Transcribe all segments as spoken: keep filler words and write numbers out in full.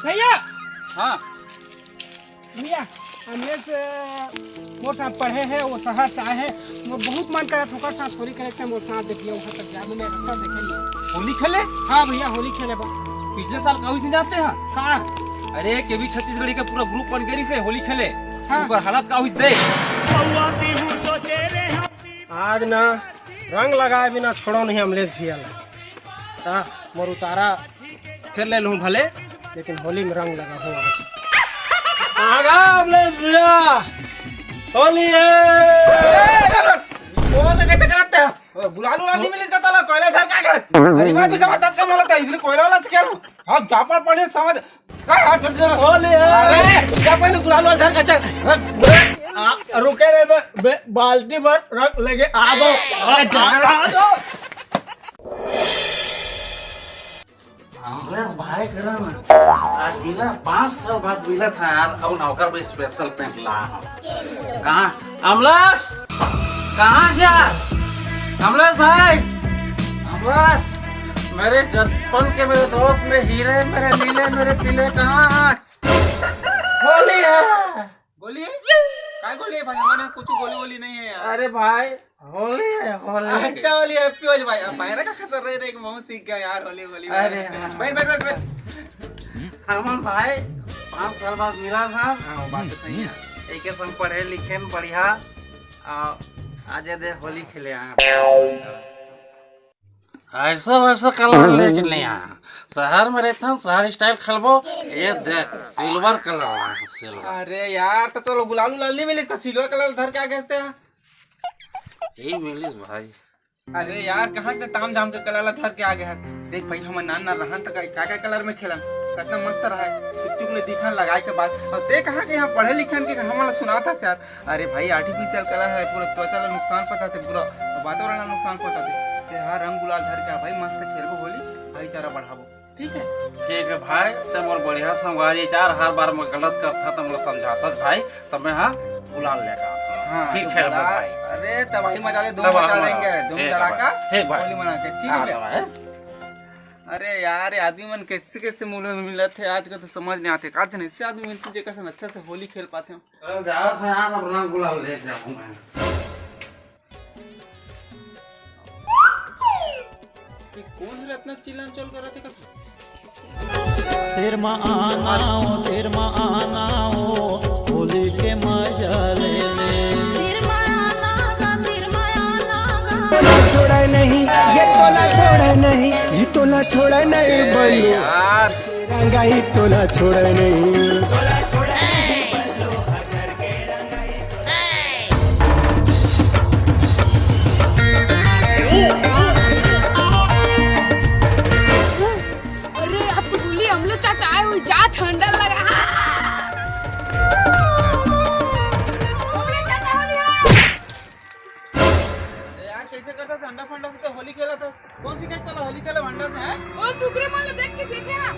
भैया। हाँ। भैया, अमलेश, अ, मोर साथ पढ़े हे, वो शहर से आए हे। मोर बहुत मन करत हे ओकर साथ होली खेले के, मोर साथ देखिए, वहाँ तक जाबो, मैं रास्ता देखे नहीं। होली खेले? हाँ भैया, होली खेले बा। पिछले साल का होइस नहीं जानते हैं? का? अरे, केवी छत्तीसगढ़ी का पूरा group बन गए से होली खेले। हाँ। ओकर हालत का होइस देख। आज ना रंग लगाए बिना छोड़ो नहीं अमलेश भैया ला। ता मोर उतारा फेर ले लूँ भले, लेकिन होली में रंग लगा हूँ आज। आगा अमलेश भैया, होली है। वो तो कैसे करते हैं? गुलाल उलाल नहीं मिले का ताला, कोयला धर का कर। गरीब आदमी समझता कम होता है, इसलिए कोयला वाला से कह रहा हूँ। हाँ, जापान पड़े समझ। हाँ, हाँ, छोड़ दे। होली है। अरे, जा पहले गुलाल उलाल धर का चल। आ, रुके रे, बे, बे, बाल्टी भर रंग लेके आ दो। अरे, जा। आ, आ दो। अमलेश भाई करा ना, आज मिला, पाँच साल बाद मिला था यार। अब नौकर भी special pant ला। कहाँ अमलेश? कहाँ से यार? अमलेश भाई, अमलेश, मेरे बचपन के मेरे दोस्त, मेरे हीरे, मेरे नीले, मेरे पीले, कहाँ आज? होली है। गोली? काय गोली है भाई? हमारे यहाँ कुछ गोली वोली नहीं है यार। अरे भाई, होली है, होली। अच्छा, होली, happy होली भाई। अब पैरा का खसर रहे, रहे, बहुत सीख गया यार, होली, होली। अरे हाँ। बैठ, बैठ, बैठ, बैठ। हमन भाई, पाँच साल बाद मिला था। हाँ, वो बात तो सही है। एक संग पढ़े लिखे में बढ़िया। आ, आज दे होली खेले आए। ऐसा वैसा कलर लेके नहीं आया। शहर में रहता हूँ, शहर style खेलबो। ये देख, silver colour है, silver। अरे यार, तो, तो गुलाल उलाल नहीं मिले, तो silver colour धर के आ गए थे। यही मिलिस भाई। अरे यार, कहाँ से ताम झाम के कलर ला धर के आ गए है? देख भाई, हम नान ना रहन तक का, का कलर में खेलन, कितना मस्त रहा है। चुक चुक ले दिखन लगाए के बाद, और ते कहाँ के यहाँ पढ़े लिखे के हमन ला सुनाता से यार। अरे भाई, artificial colour है, पूरा त्वचा ला नुकसान पहुंचाते, पूरा वातावरण ला नुकसान पहुंचाते। ते हा रंग गुलाल धर के आ भाई, मस्त खेलबो होली, भाईचारा बढ़ाबो, ठीक है? ठीक है भाई, ते मोर बढ़िया संगवारी चार, हर बार मैं गलत करता तो मोला समझाता भाई, तो मैं हाँ गुलाल लेकर आता हूँ। हाँ, ठीक तो खेलबो गुलाल, भाई। अरे तबाही मचा दे, धूम तबाही मचा मचा देंगे, दे। धूम ठीक है धड़ाका, भाई, ठीक भाई। होली मना के, ठीक हाँ, है? भाई। अरे यार, ये आदमी मन कैसे कैसे मुंह में मिलत है, आज का तो समझ नहीं आते। का जने ऐसे आदमी मिलते जेकर से अच्छा से होली खेल पाते हम। अरे जाओ तो यार, अब रंग गुलाल ले जाऊं मैं। ये कौन है इतना चिल्लान चोल कर रहे थे कथा? तेर मा आना ओ, तेर मा आना ओ, होली के मजा ले ले। तोला छोड़ा नहीं, ये तोला छोड़ा नहीं, ये तोला छोड़ा नहीं बल्लू। यार। रंगाई तोला छोड़ा नहीं। अरे, अब तो होली, अमलेश चाचा आए हुए, जा ठंडा लगा। अमलेश चाचा, होली है। अरे यार, कैसे करता से अंडा फंडा से तो होली खेला था। कौन सिखाई तोला होली खेले भंडा से, हैं? ओ, दुकरे मन ला देख के सीखे ना।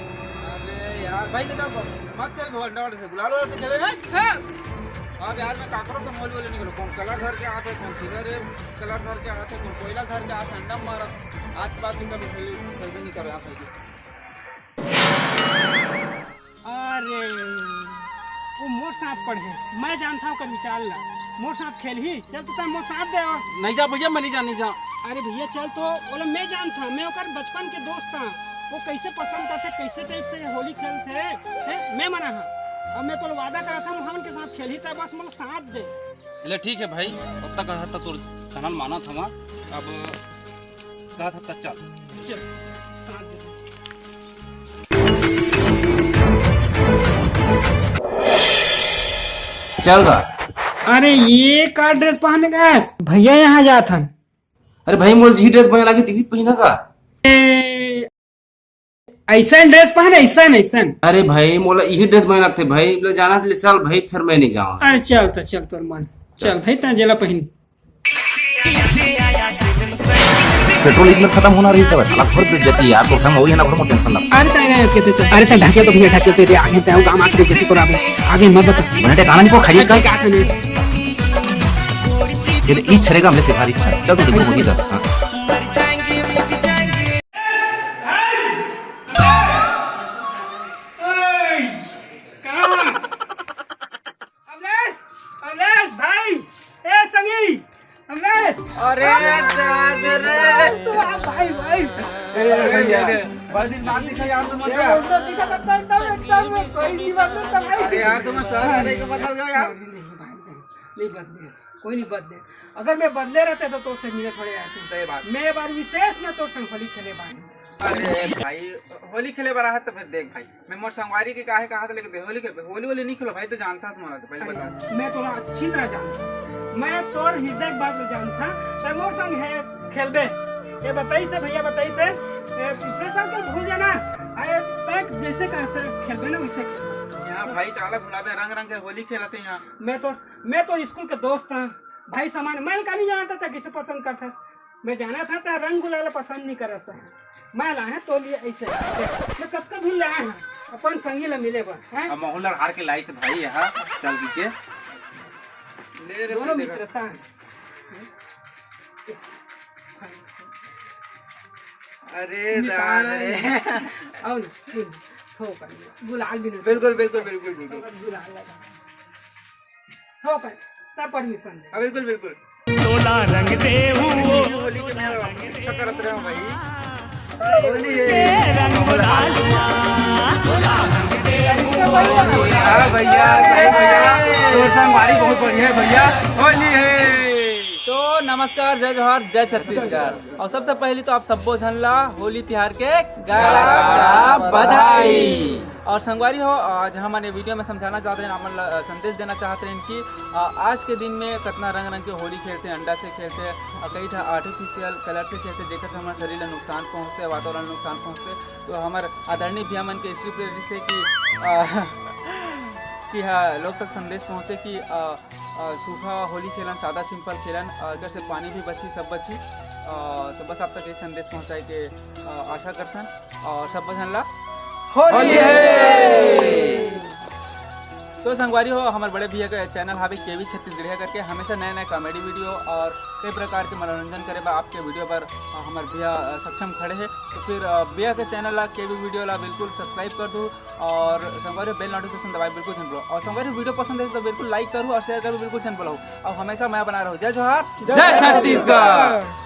अरे यार, भाई के साथ मत खेल भंडा वंडा से, गुलाल वाला से खेले, हैं? हाँ। अब यार, मैं काकरो से होली वोली नहीं खेलूं। कौन कलर धर के आते, कौन सिल्वर कलर धर के आते, कौन कोयला धर के आते, अंडा मारा। आज के बाद भी कभी खेल, खेल भी नहीं करो यहाँ पे। अरे, वो मोर साथ पढ़े, मैं जानता हूँ ओकर विचार ला। मोर साथ खेलही, चल तो तैं मोर साथ दे। नहीं जा भैया, मैं नहीं जा, नहीं जा। अरे भैया चल तो, बोला मैं जानता, मैं ओकर बचपन के दोस्त था। वो कैसे पसंद करते, कैसे टाइप से होली खेलते, हैं? मैं मना हाँ। अब मैं तोला वादा करा था, हम के साथ खेलही, तब बस मोर साथ दे। चले ठीक है भाई, तब तक कहत तोर कहना मानत हवा। अब कहत हवा चल। चल, साथ दे। चल गा। अरे ये का ड्रेस पहन गए भैया, यहाँ जात हन। अरे भाई, मोल जी ड्रेस बने लागे, तीही पहिना का? ए, ऐसन ड्रेस पहन, ऐसन, ऐसन। अरे भाई, मोला इही ड्रेस बने लगथे भाई, ले जाना ले चल भाई, फिर मैं नहीं जाऊँ। अरे चल तो चल तोर मन, चल भाई, ता जेला पहन। पेट्रोल इतना खत्म होना रही सब, साला भर दे जती यार, तो संग वही ना, भर मत टेंशन ना। अरे ता रे, के तो चल। अरे ता ढाके तो भैया, ढाके तो रे, आगे ते गांव आके जती को आवे, आगे मत बता। बने ते गाना नहीं को खरीद कर। क्या था ने? ये तो ई छरेगा हमने से भारी इच्छा। चल तू देखो वही था। हाँ। दिन बाद दिखा यार तुम। यार, उसको दिखा सकता है, एकदम, एकदम, कोई नहीं बदलता भाई। अरे यार, तुम शहर में रह के बदल गए यार। नहीं, नहीं, भाई, नहीं, नहीं बदले, कोई नहीं बदले। अगर मैं बदले रहते तो तोर से मिले थोड़े आते। सही बात। मैं बार विशेष में तोर संग होली खेले भाई। अरे भाई, होली खेले बर आहत तो फिर देख भाई, मैं मोर संगवारी के काहे कहा था लेके दे होली खेल, होली होली नहीं खेलो भाई, तो जानता हस मोला तो पहले बता। मैं तोला अच्छी तरह जानता, मैं तोर हृदय के बात जानता। तब मोर संग है खेलबे। ये बताई से भैया, बताई से, ए, पिछले साल के भूल जाना। अरे तक जैसे कहा था खेलबे ना, वैसे खेलबे। यहाँ भाई काला भुलाबे, रंग रंग के होली खेलते यहाँ। मैं तो, मैं तो स्कूल के दोस्त था भाई समान, मैं का नहीं जानता था किसे पसंद करता। मैं जाना था तेरा रंग गुलाल पसंद नहीं करस। मैं लाए हैं तो लिए ऐसे, मैं कब का भूल लाए हैं अपन संगी ला मिले बर, हैं? अब मोहल्ला हार के लाइस भाई यहाँ चल के। ले रे दोनों भाई, देखा। मित्रता है। अरे मितान। दादा रे। आओ ना, सुन, हो कर लिया। गुलाल भी नहीं। बिल्कुल, बिल्कुल, बिल्कुल, बिल्कुल। गुलाल लगा। हो कर, तब परमिशन दे। हाँ, बिल्कुल, बिल्कुल। तोला रंग दे हूँ। होली के मैं इच्छा करत रहे हूँ भाई। होली है। रंग गुलाल मा। हाँ भैया, सही भैया। तो संगवारी बहुत बढ़िया है भैया। होली है। तो नमस्कार, जय जोहार, जय छत्तीसगढ़। और सबसे पहली तो आप सब्बो झन ला होली तिहार के गाड़ा गाड़ा बधाई। और संगवारी हो, आज हमन ये वीडियो में समझाना चाहते हैं, हमन ला, अ, संदेश देना चाहते हैं कि, अ, आज के दिन में कितना रंग रंग के होली खेलते हैं, अंडा से खेलते हैं, अ, कई ठा आर्टिफिशियल कलर से खेलते हैं, जेकर से हमारे शरीर ला नुकसान पहुँचते, वातावरण ला नुकसान पहुँचते। तो हमारे आदरणीय भैया मन के इसी प्रेरित से कि, अ, कि हाँ, लोग तक संदेश पहुँचे कि, अ, अ, सूखा होली खेलन, सादा सिंपल खेलन, अ, एकर से पानी भी बची, सब बची। अ, तो बस आप तक ये संदेश पहुँचाए के, अ, आशा करथन और सब झन ला होली है। तो संगवारी हो, हमारे बड़े भैया का चैनल हावे केवी छत्तीसगढ़िया करके, हमेशा नए नए कॉमेडी वीडियो और कई प्रकार के मनोरंजन करे बर आपके वीडियो पर, अ, हमारे भैया, अ, सक्षम खड़े हैं। तो फिर, अ, भैया के चैनल ला, केवी वीडियो ला बिल्कुल सब्सक्राइब कर दो। और संगवारी बेल नोटिफिकेशन दबाए बिल्कुल झन भूलो। और संगवारी वीडियो पसंद है तो बिल्कुल लाइक करो और शेयर करो, बिल्कुल झन भूलो। और हमेशा मैं बना रहूँ। जय जोहार, जय छत्तीसगढ़।